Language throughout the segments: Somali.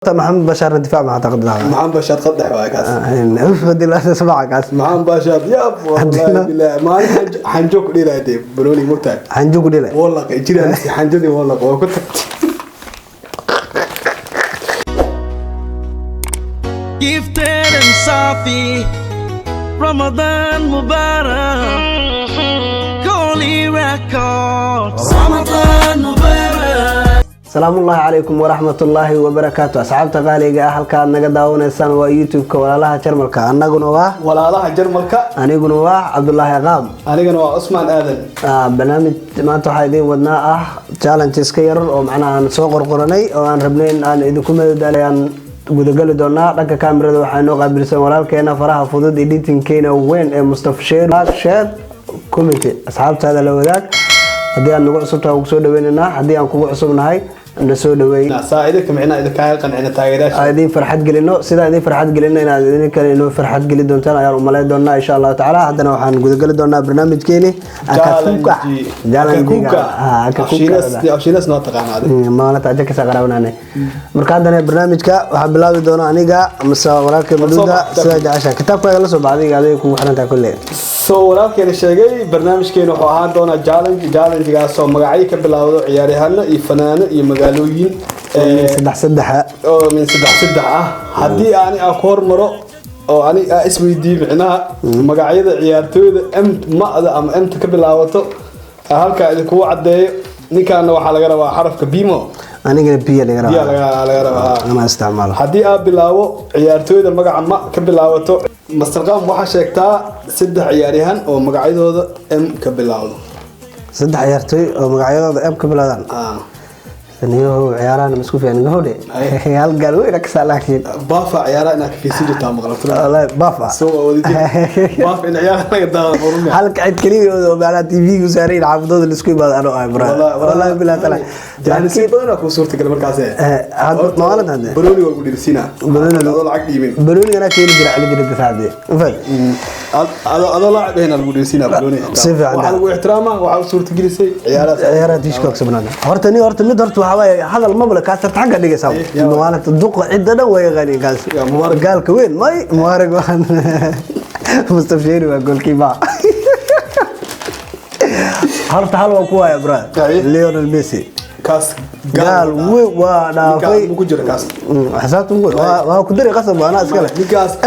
Maxamed Bashaarna difaac maxaa taqdi lahaa? Maxamed Bashaar qadax waay kaas. Fadila kaas. Maxamed Bashaar yaab, wallahi billahi, maalin xanjo ku dheelay dee banooni, mogtahay? Xanjo ku dhelay. Wallaqay jiraan, xanjadii wallaq waa ku tagtay. Gifted and Safi, Ramadan Mubarak, Holy Records, Ramadan Mubarak. Salaamullaahi calaykum waraxmatullaahi wabarakaatu, asxaabta qaaliga ah. Halka aad naga daawanaysaan waa YouTube-ka Walaalaha Jarmalka, annaguna waa Walaalaha Jarmalka. Aniguna waa Cabdulaahi Qaam. Anigana waa Cusmaan Aadan. Barnaamij maanta waxaa idiin wadnaa ah challenges ka yarar oo macnaha aan soo qorqoranay oo aan rabnay in aan idinku madadaalay aan gudagali doonaa. Dhanka kaamirada waxaa inoo qaabilsan walaalkeena faraha fudud, editingkeena weyn ee Mustafa Sheer. Share, comment, asxaabtaada la wadaag. Haddii aad nagu cusubtahay, waan kusoo dhaweynaynaa. Haddii aan kugu cusubnahay, na soo dhaweey. Saa idinka micnaa idinkaaga qancina taageerayaasha. Aan idin farxad gelino, sidaan idin farxad gelino inaad idin kale inoo farxad geli doontaan ayaan umalayn doonaa, insha Allahu tacaala. Haddana waxaan gudageli doonaa barnaamijkeeni Akakuka. Akakuka. Afshiinas noo taqaana adi. Maalinta aja kasa qaraabanane. Marka haddana barnaamijka waxaa bilaabi doona aniga mase walaalkay Maduuda, sidaa jecesha. Kitaabkaaga la soo baxday, adiga kugu xirantahay kolle. So walaalkeena sheegay, barnaamijkeena wuxuu ahaan doonaa challenge, challengegaasoo magacyo ka bilaawdo ciyaaryahano iyo fanaano iyo magaalooyin saddex saddexa. Oo min saddex saddex ah. Haddii ani aan ku hormaro oo ani aa isweydiiyo micnaha magacyada ciyaartooyda m ma'da ama mta ka bilaabato, halkaa idinkugu caddeeyo. Ninkaana waxaa laga rabaa xarafka bimo. Anigana biya laga biya rabaa. Laga rabaa. Ama isticmaalo. Haddii aad bilaabo ciyaartooyda magaca ma ka bilaabato, Master Qam, waxaa sheegtaa saddex ciyaaryahan oo magacyadooda m ka bilaawdo. Saddex ciyaartooy oo magacyadooda m ka bilaadaan? Niyahow, ciyaarahan ma isku fiicnin gabadhe. Hal gaal weyn kasaa laakiin. Baafa ciyaaraha inaad ka fiirsan jirtaa maqlato. Wallahi baafa. Soo waa wadajir baaf in ciyaaraha laga daawado murumia. Halka cid keliya oo macnaha TV-gu saaray xaafadooda la isku imaado anoo ah bro, wallahi bilaa tala. Jaanisyo badan aa kuu suurtagal markaas. Hadda maalinta hadde. Banooni waa ku dhirisiinaa. Banooni adoo lacag dhiibin. Banooni anaa keeni jira, celi jira dasaacdee ufad. Adoo lacag dhehna lagu dhirisiinaa banooni. Si fiican. Waxaa lagu ixtiraamaa waxaa u suurtagelisay ciyaaraha. Ciyaaraha diishka ogsabnaada. Horta ni horta mid horta waxaa waaye hadal mabla kaas horta xagga dhigaysaa. Yaa. Maalinta duqa cidda dhan waa yaqaaniin kaas. Yaa, Mubaarak. Gaalka weyn may Mubaarak waan Mustafa Sheeri waa goalkeeper. Horta hal waa ku waaya bro. Aye. Lionel Messi. Kaas. Gaal weyn waa dhaafay. Ninkaas ku jira kaas. Xisaabta waa ku dari qasab anaa iskale.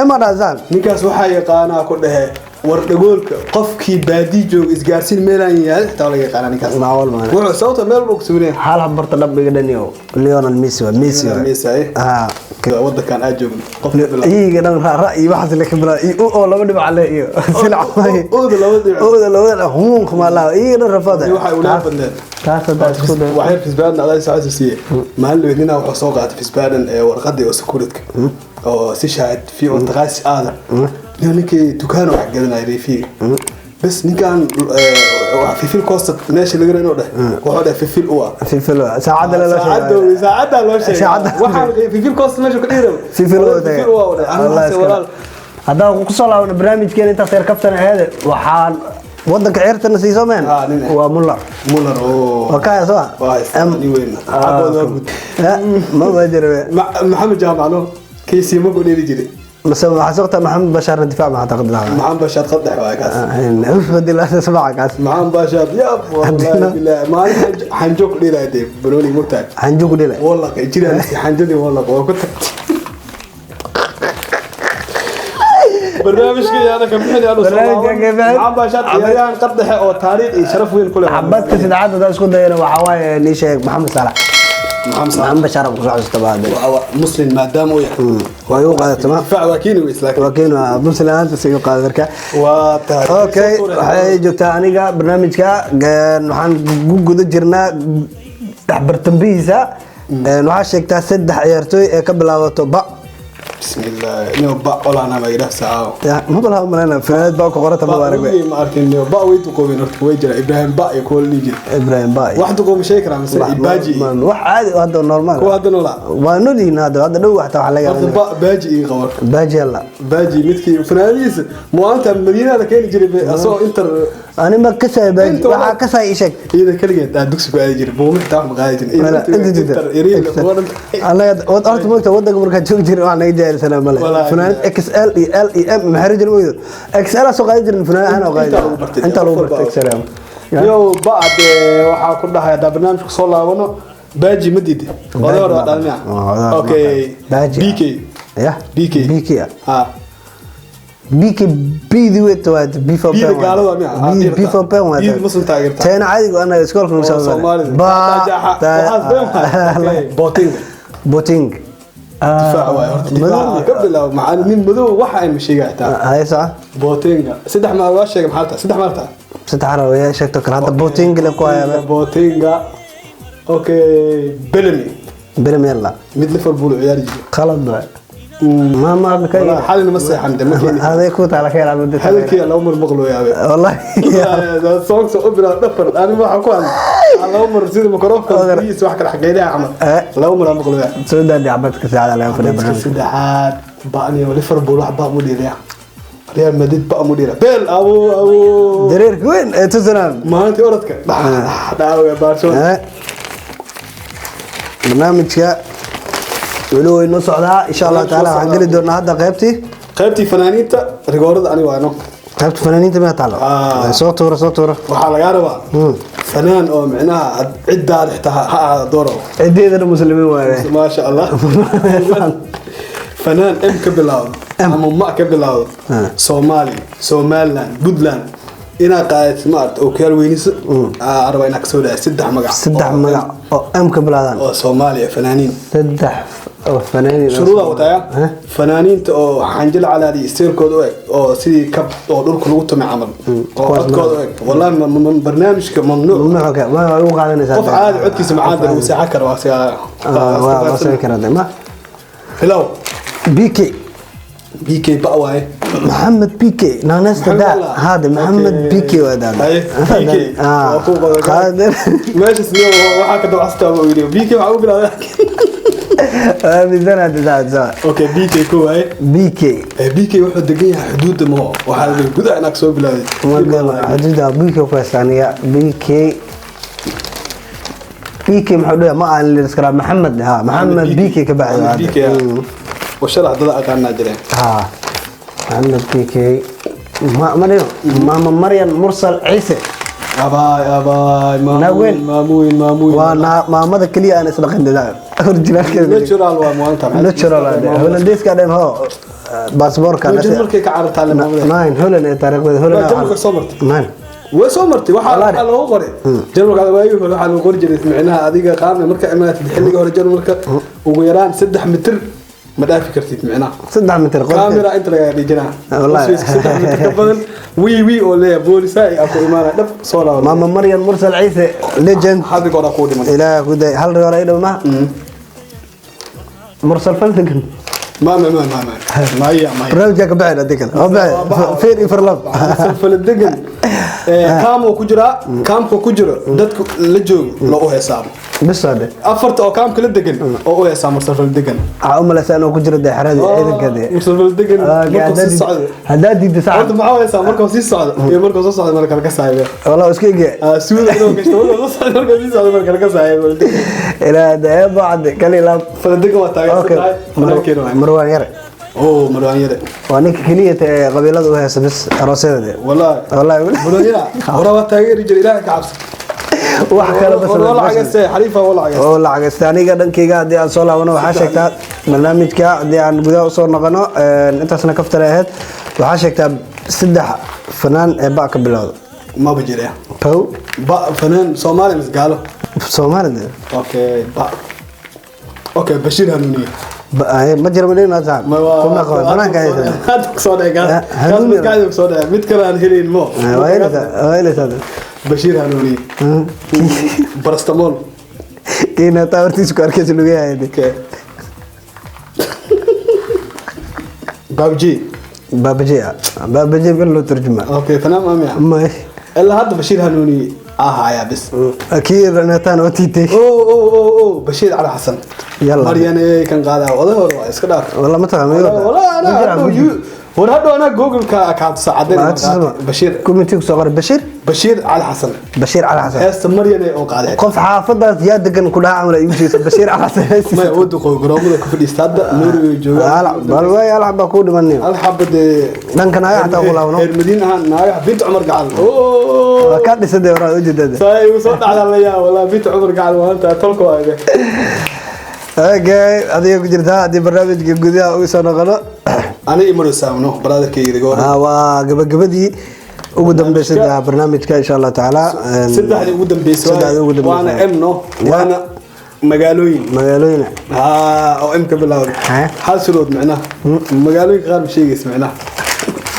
Ema dhaasaan. Ninkaas waxaa yaqaanaa ku dhehe war dhagoolka qofkii baadii jooga, isgaarsiin meelaan yahay xitaa waa laga yaqaanaa ninkaas. Macquul maana. Wuxuu sababta meel walba ku sawiran. Hal habarta dhab iga dhaniyo, Lionel Messi waa Messi. Lionel waa. Messi, aye. Ah. Wadankan aad joogno qof ka bilaabo. Iyaga dhan ra iyo waxaas la khibrad iyo oo laba dhibac leh iyo silac. Ooda laba dhibic. Ooda laba dhibic huunq ma la iyaga dhan rafaada. Iyo waxay ula badneed. Taas hadda isku day. Waxyar Fisbaden adaa soo xasuusiyey. Maalin dhaweyd ninaa wuxuu soo qaatay Fisbaden ee warqadii oo sakuuradka oo si shaahid fi oo taqaasi aada. Ninkii dukaan wax gadanaya reefiga bas ninkan wax fifil costa meesha laga inuu dheh, wuxuu dheh fifil u ah. Fifil saacada la saacada sheegay. Saacada loo sheegay. Waxaan fifil costa meesha ku dhiiray. Fifil u fifil u ah dheh. Allah aniga iska walaal. Haddaan ku soo laabano barnaamijkeena, intaas yar kaftan aheede, waxaan wadanka ciyaartana siiso meen. Ah, nin eh. Waa Muller. Muller oo waa kaya soo. Waa haystaa, nin weyn. Xaqooda waa guud. Ma ma jira. Maxamed Jaamacno KC ma ku dheeli jiray. Mase waxaa socota Maxamed Bashaarna difaac maxaa taqdi lahaa? Maxamed Bashaar qadax waay kaas. Fadila sabca kaas. Maxamed Bashaar yaab, wallahi billahi, maalin xanjo ku dheelay dee banooni, mogtahay? Xanjo ku dhelay. Wallaqay jiraan, xanjadii wallaq waa ku tagtay. Barnaamijka yaana ka bixin yaanu soo Barnaamijka laaban. ka bixin. Maxamed Bashaar ciyaaryahan qadaxe oo taariikh iyo sharaf weyn ku leh. Xabadka saddexaad haddaan isku dayana waxaa waaye nii sheeg Maxamed Saalax. Maxamed Salah. Maxamed Bashaar aan kusoo xasuusta baa hadda. Waa muslim maadaama uu yahay. Waa igu qaadatay ma. Difaac waa keeni weys laakiin. Waa keeni waa muslim ahaanta si igu qaaday marka. Waa tahay. Okay, waxay joogtaa aniga barnaamijka waxaan ku guda jirnaa dhexbartambihiisa. Waxaa sheegtaa saddex ciyaartooy ee ka bilaabato ba. Bismillah, inuu ba olaana ma yidhaah saawo. Ya, ma balaha malena fanaanad baa ku qorata Ba mubaarak. weligay ma arkin ba way duqoobeen horta, way jira Ibrahim ba iyo kuwa la dhihi jiray. Ibrahim ba. Wax duqoob sheegi karaa mise Baaji? Wax caadi oo hadda normal. Kuwa hadda noolaa. Waa noolyihiin hadda, hadda dhow xataa waxaa laga horta yaabaa. Ba Baaji ii qabar. Baaji yalla. Baaji midkii fanaanadiisa muwaanta Madiina la keeni jiray asagoo inter. Ani ma kasay Baaji. Inta Waxaa kasay ii sheeg. Iyada kaligeed aa dugsi ku aadi jiray, buuma xitaa wax ma qaadi jirin. Wala, inta jirta. Annaga horta moogta wadanka markaan joogi jiray waxaa naga jaahilsanaa male. Walahi. Funaanad XL iyo L iyo M maxaa jiray moogta? XL aa soo qaadi jirin, funaanad ahaan oo qaadi Intaa lagu bartay. jirin. Intaa lagu bartay XL. Yo, bacde waxaa ku dhahay haddaa barnaamijka soo laabano, Baaji ma diiday? Oday hore waa dhalmaya. Okay. Baaji. BK. Ya. BK. BK. Ha. BK B di weto waa B for B da pen. gaalada miya? Ah, B B B for pen waa. B muslim taageerta. Teena caadiga anaga iskoolka nagu soo Soomaalida. ba. Waxaas been waay. Okay, Boateng. Boateng. Difaac waay horta, difaac ka bilaabo macallin nin madow waxa aynu sheegay xitaa. Haye soco. Boateng saddex maal waa sheegay, maxaa tahay saddex maal tahay? Saddex xaraf ayaa sheegto kale hadda Boateng le ku hayaa. Boateng. Okay, Bellamy. Bellamy yalla. Mid Liverpool u ciyaari jiray. Qalad waay. Ma ka Xalina ma seexan de ma keeni. Aday ku taala ka yaraad muddo. Hadalkii laba mar maqlo yaabe. Wallahi. Songs u bilaa dhafar ani waxa ku hadlay laba mar sida microphone biis wax kala xageynaya camal. Laba mar aan maqlo yaa. Soo daadi cabadka saacada laga fadhiya Dadka barnaamijka. Saddexaad ba'niyo Liverpool wax ba mu dhiilaya, Real Madrid ba mu dhiilaya, Bale abu abu. Dareerka weyn ee Tottenham. Maalintii orodka dhaawaga Barcelona. Barnaamijka weli way noo socdaa insha Allah taala. Waxaan geli doonaa hadda qaybtii qaybtii fanaaniinta rigoorada ani waano. Qaybta fanaaniinta miyaa taalo? Ah. Soo tuura, soo tuura. Waxaa lagaa rabaa fanaan oo micnaha ciddaada xitaa ha ahaada doorow. Cideedana muslimiin waaye. Maasha Allah, fanaan M ka bilaawdo ama ma ka bilaawdo, Soomaali, Somaliland, Puntland inaad qaadatid maarata ookiyaal weyniso aa rabaa inaad kasoo dhahay saddex magac. Saddex magac oo M ka bilaadaan. Oo Soomaaliya fanaaniin. Saddex oo fanaaniin oo shuruudaa wataya. Eh? Fanaaniinta oo xanjil calaadi isteelkooda u eg oo sidii kab oo dhulka lagu tumay camal oo Kuwaas codkooda u eg, wallahi barnaamijka mamnuuc. Mamnuuc ka waa ugu qaadanaysaa. Qof caadi codkiisa macaan lagu seexan karo waa sigaa. Waa soo karaa ma. Bilow. BK. BK ba waaye. Maxamed BK naanesta Maxamed daa Allah. hada Maxamed. Okay. BK waa daa. Haye, BK. Waa ku qodan. Qaadir. Meeshaas niyo waxaa ka dabcastaa buu yidhi BK waxaa u bilaabay. Midan hada daa daa. Okay, BK ku waaye. BK. BK wuxuu degan yahay xuduudda maho, waxaa la yidhi gudaha inaad soo bilaawday. Xuduuda BK ku haystaaniga BK. BK muxuu dhahay ma aan liris karaa Maxamed ha Maxamed BK ka baxay. BK oo sharax dada aqaanaa jireen. Ha Maxamed BK ma ma dhigo Maama Maryam Mursal Ciise. Abaay abaay. Naaweyn. Maamuun maamuun maamuun. Waa maamada kaliya aan isdhaqin dadaa originalkeeda. Natural waa maanta. Natural Hollandeeska dhan ho baasaboorka. Jarmalkay ka carartaa le maamada. Nine Holland ee taariikhdeeda Holland. Jarmalka soo martay. Nine. Way soo martay, waxaa Wallahi. waxaa loogu qoray jarmalka waagii hore, waxaa lagu qori jiray micnaha adiga qaarna marka imaatid xilligii hore jarmalka ugu yaraan 3 mitir ma dhaafi kartid micnaha. 3 mitir qolka. Kaamira inta lagaa dhijinaa. Wallahi. 3 mitir ka badan wii wii oo leeyahay boolisa ay ku imaanaya dhab soo laabo. Maama Maryam Mursal Ciise legend. Xadiga hore kuu dhiman. Ilaah ku day hal riwaayad ay dhawma Mursal Faldigan. Ma ma ma ma ma maya maya. Barnaamijka ka baxay hadii kale oo baxay feer iyo farlab. Faladegan kaam uu ku jiraa, kaamka ku jiro dadku la joogo loo u heesaamo. Bis hade. Afarta oo kaamka la degan oo u heesaa Mursal Faladegan. Waxaa u malaysaa inuu ku jiro dee xeradii ciidanka dee. Mursal Faladegan markuu sii socdo haddaad diiddo horta saacad maxaa u heesaa markuu sii socdo iyo markuu soo socdo marka kala kasaayo. Wallah iska ige. Suuda inuu gashto markuu soo socdo, markuu sii socdo marka kala kasaayo Faladegan. Ilaa dee bacdi kali laab. Faladegan waa taageersan Okay. tahay fanaankeen waay. Marwaan Yare. Oo Marwaan Yare. Waa ninka keliya ee qabiilada u heesa bis aroosyada dee. Wallahi. Wallahi. Marwaan Yare hore waa taageeri jiray, Ilaahay ka cabsi. Wax kale bas. Hore waa lacagayste xariifa waa lacagayste. Oo lacagaysta. Aniga dhankayga haddii aan soo laabano waxaa sheegtaa barnaamijka haddii aan gudaha usoo noqono intaasna kaftale ahayd waxaa sheegtaa saddex fanaan ee ba ka bilowda. Maba jira. Pow. Ba fanaan Soomaali mise gaalo? Soomaalida. Okay, ba okay, Bashiir Hanuuniye. Ma jira madhina saaxib Ma waa kuma qabo banaanka haysan. Hadda kusoo dhacay gaas. Ah, Gaas Hanuuniye. maskaxdayda kusoo dhacay mid kale aan helayn mo. Waa helaysaa, waa helaysaa. Bashiir Hanuuniye, barastamol. Kiina taa hortiisa ku arkaysa lagu yahay. Okay, Babji. Baabaje, baabaje bil loo turjuma. Okay, fanaan maamiya. May. Ilaa hadda Bashiir Hanuuniye ahaaya bis. Kii nataan oo tiitay. Oh oh oh oh, Bashiir Cali Xasan. Yalla. Maryane kan qaadaa oday hore waa iska dhaaf. Wala ma taqaan. Wala ana War hadhow anaa Google-ka kaa tusa caddayn. Bashiir. Comment-i kusoo qoray Bashiir. Bashiir Cali Xasan. Bashiir Cali Xasan. Heesta Maryane oo qaaday. Qof xaafadaas yaa degan ku dhaca camal ay igu sheegaysa Bashiir Cali Xasan heestiisa. Maya, wadu qow garoomada ku fadhiista hadda Norway jooga. Bal waay, hal xabaa kuu dhiman. Hal xabade. Dhanka naagaha xataa ku laabno. Reer Madiina ahaan naagaha Binta Cumar Gacal. Oo. Waa kaa dhisaday horaa ujeedada. Saa igu soo dhacda la yaa walaa Binta Cumar Gacal maanta tolka waaye. Okay, adiga ku jirtaa haddii barnaamijka gudaha ugu soo noqono. Ani imaro saamno brotherkayga goor. Waa gabagabadii ugu dambeysay barnaamijka, insha Allah tacaala. Saddexdii ugu dambeysay. Saddexdii ugu dambeysay. Waana M no, waana magaalooyin. Magaalooyin. Ha, oo M ka bilowda. Ha? Hal shuruud micnaha, magaalooyinka qaar ma sheegaysa micnaha.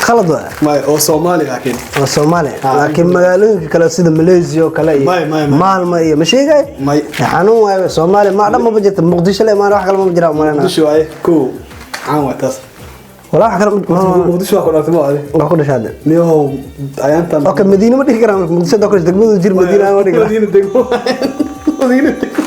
Khalad waa. May, oo Soomaali laakiin. Waa Soomaali, laakiin magaalooyinka kale sida Malaysia oo kale iyo May, may, may. Maalma iyo ma sheegay. May. Xanuun waaye, Soomaali ma dhan maba jirta. Muqdisho le maan, wax kale ma jira umaleyna. Muqdisho waaye kow, caan waa taas. Walaa wax kale Muqdisho waa ku dhalatay, ma adi? Waa ku dhashaade. Niyow ayaantan. Okay, Madiina ma dhihi karaa marka Muqdisho haddaa ku dhashay, degmadu jir Madiina ma dhihi karaa. Madiina degmo waaye. Madiina degmo.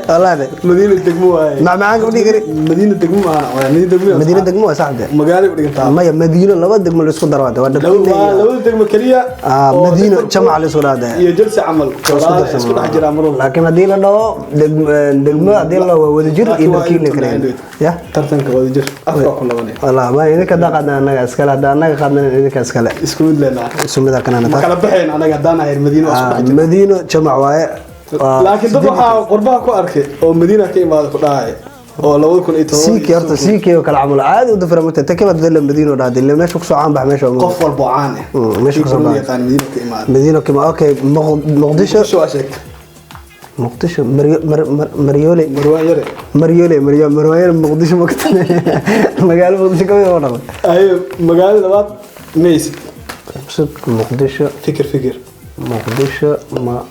Wallahi. Madiina degmo waaye. Macmacaanka ma dhihi kari. Madiina degmo maaha, waa Madiina degmo. Madiina degmo waa saxde. Magaalo u dhigantaa. Maya, Madiino laba degmo la isku daro waa waa labada degmo keliya. Ah, oo Madiino Liverpool jamac la isku dhahdaa. Iyo Chelsea camal walaal isku dhex jiraa mar walba. Laakiin haddii la dhaho degmo, haddii la dhaho waa wadajir iyo Laakiin waa dharkiina inta kale la ya. Tartanka wadajir afka ku labanaya. Wallah ma idinka haddaa qaadna annaga iskale, haddaa annaga qaadna idinka iskale. Isku mid leenahay. Isku mid ah kanana Ma taas. kala baxeen anaga haddaan ahayn Madiina waa isku dhex jirnaa. Madiino jamac waaye. Laakiin dad waxaa qurbaha ku arkay oo Madiina ka imaada ku dhahay oo 2010. Siikii horta, siikii oo kale camal caadi u dafra mata takaba dad Madiino dhahday ila meesha kusoo caan bax meesha. Qof walba oo caan ah meesha kii kusoo kuluu baxay. Yaqaan Madiina ka imaada. Madiino kima, okay, Muqdisho. Muqdisho waa sheegtay. Muqdisho Maryoole. Marwaan Yare. Maryoole, Maryoole Muqdisho ma magaalo Muqdisho kamid oo dhaqan. Ayo, magaalo labaad maysid. Sug, Muqdisho. Fikir, fikir. Muqdisho ma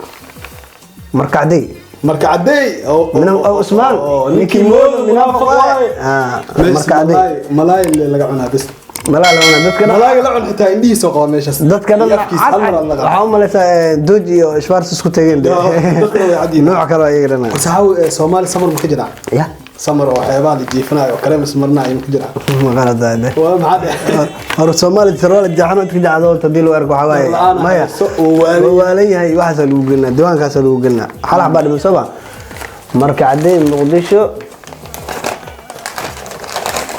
Markacday. Marka cadey. Min Usmaan. Ninkii moodo munaafiq waaye. Ah, Markacday. Malaay laga cunaa bas. Malaa la dadka dhan. Malaayga la cun xitaa indhihiisa qaba meeshaas. Dadka dhan Iyo afkiisa, hal mar aan la qaba. waxaa u malaysaa dooj iyo Schwarz isku tageen. Yo, dadka way cad yihiin. Nooc kale ayaga dhan. Saxaw Soomaali samar ma ka jiraa? Ya. Samar oo xeebaha la jiifanayo oo kareem ismarinayo ma ka jiraa? Maqalada. Waa maxaa dheh? Hore Soomaali sarwaal jaxan inta jacdo hadii loo arko waxaa waaye La'aan maya hayso, uu waalan wuu waalan yahay, waxaasaa lagu gelinaa, diiwaankaasaa lagu gelinaa. Hal baa dhiman soo ma? Marka caddeyn Muqdisho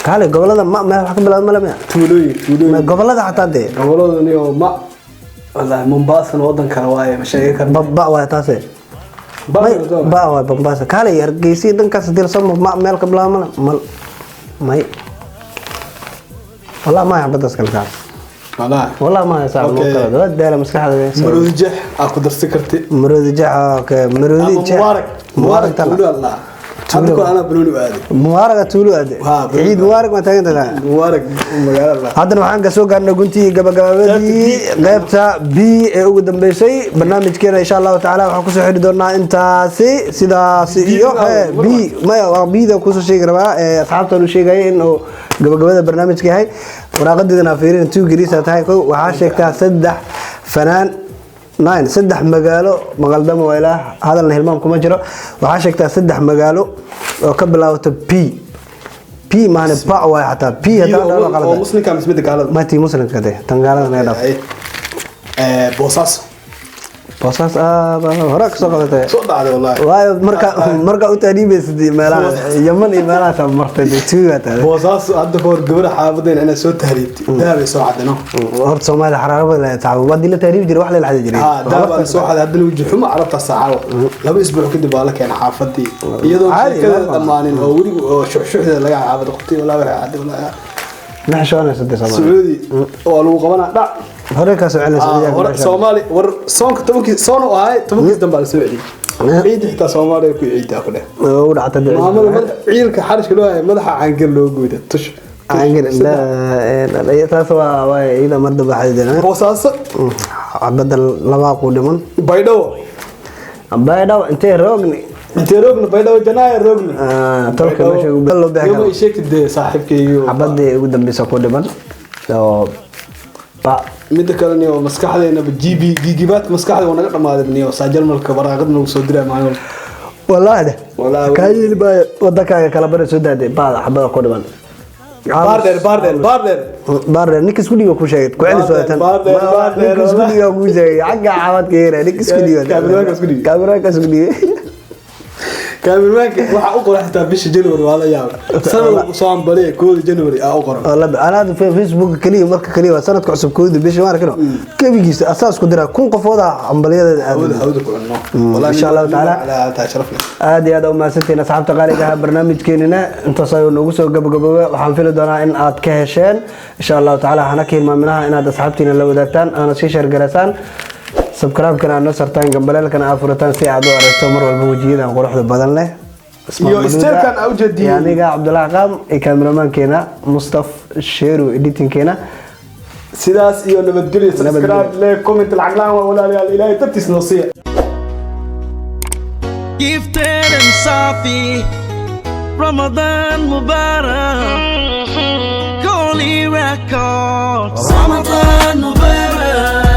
kaale gobolada ma meel wax ka bilaabma male miya? Tuulooyin, tuulooyin. Gobolada xataa dee. Goboladani oo ma wallahi Mombasa wadan kale waaye, ma sheegi karno. Ba waay taase. Ba May ba waay Mombasa kaale Hargeysa dhankaas hadii lasoo ma meel ka bilaabma male mal may wallah ma xabadaas kale taa. Wallahi. Wallah ma saa Okay. kala waa daala maskaxda. Maroodi jeex aa ku darsi karti. Maroodi jeex, okay, maroodi Ama jeex. Mubaarak. Mubaarak Tuulo tala. Allah hadda ko anaa banooni u aaday. Mubaaraga tuulo aade. Ha, banooni. Ciid mubaarak ma taagan tahay. Mubaarak magaalo Allah. Haddana waxaan ka soo gaarnay guntii gabagabadii qaybta B ee ugu dambeysay barnaamijkeena. Insha Allahu tacaala waxaan kusoo xidhi doonaa intaasi sidaas iyo B B maya, waa B-da kusoo sheegi rabaa ee asxaabtan u sheegaya in uu gabagabada barnaamijka yahay. Waraaqadeedana fiirin two gariisa tahay. Kow, waxaa sheegtaa saddex fanaan nine, saddex magaalo maqaldamo waa ilaah hadalna hilmaam kuma jiro. Waxaa sheegtaa saddex magaalo oo ka bilaabata P. P maahane, ba waay xataa P haddana dhalo oo qalada. Muslimka mise midda gaalada? Matii muslimka de, tan gaalada naga dhaaf. Boosaaso. Boosaas ah hore kasoo qabatay. Soo dhacday wallahi. Waayo marka u taariibaysid meelaha Yaman iyo meelahaas aad martay dee tuugaa tahay. Boosaaso hadda ka hor gabadha xaafadeen inay soo tahriibtay dahabay soo xadino. Horta Soomaaliya xaraaro badan leh tahay, waa dila tahriib jiray, wax la xadi jiray. Ha, dahab baa soo xaday, haddana weji xumo carabta saaxawo 2 isbuuc kadib waa la keenay xaafadii iyadoo Caadi, sheekada ma- dhammaanin oo weli oo shuxshuxda laga xaafada qoftii walaa waxay xaday walaa. Ma xishoonayso dee Soomaaliya. Sacuudi waa lagu qabanaa dhac. Hore ka soo celinaysa. Hore Soomaali war soonka 10-kii soon u ahay, 10-kiis dambe la soo celiyay ciidda xitaa Soomaaliya ku ciiddaa ku dheh. U dhacta dee. Maamada madax ciilka xarishka loo hayo madaxa caangir loo guuda tush. Caangir la taas waa iyada mar dambe xadidana. Boosaaso. Badal labaa ku dhiman. Baydhabo. Baydhabo intee roogni? Intee roogna? Baydhabo janaaya roogna. Tolka meesha ugu loo bixi Yoma karo. ii sheegtid dee saaxiibkaygiio. Xabadii ugu dambeysa ku dhiman oo ba. Midda kale niyo maskaxdeenaba GB gigibaadka maskaxda waa naga dhamaaday niyo saajalmalka waraaqad nagu soo diray maalin walba. Wallaahi de. Wallaahi. Kaa yeeli maayo wadankaaga kala bari soo daaday baada xabada ku dhiman. Baardheer, Baardheer, Baardheer. Baardheer, ninka isku dhiiba ku sheegay, ku celis waa tan. Baardheer, Baardheer. Ninka isku dhiiba ku sheegay, xagga caawadka yeera, ninka isku dhiiba. Kaamiraanka isku dhiibay. Kaamiraanka isku dhiibay. Kaamiraanka waxaa u qoran xitaa bisha January, waa la yaaba, sanad soo ambaliya 1da January aa u qoran. Anaa Facebook kaliya marka kaliya waa sanadka cusub 1da bisha, waan arkino kebigiisa asaas ku dira 1000 qofooda hambalyadeeda aad. Hawada, hawada ku cunno. Insha Allahu tacaala. Taa sharaf leh. Aad iyo aad u mahadsantihiin, asxaabta qaaliga ah. Barnaamijkeenina intaas ayuu noogu soo gabagaboobay. Waxaan fili doonaa in aad ka hesheen, insha Allahu tacaala. Hana ka hilmaaminaha inaad asxaabtiina la wadaagtaan, aana sii share garaysaan, subscribe-kana aad noo sartaan, gambaleelkana aad furataan, si aad u aragto mar walba wejiyadan quruxda badan leh. Ismaan Iyo Maduda, isteelkan aa ujeediin. iyo aniga Cabdullahi Qaam iyo kaameramankeena Mustaf Sheeru, editingkeena. Sidaas iyo nabadgelyo. Nabadgelyo. Subscribe le, comment, lacag la'aan waa, walaalayaal, Ilaahay dartiis noo siiya. Gifted and Safi, Ramadan Mubarak, Holy Records. Ramadan Mubarak.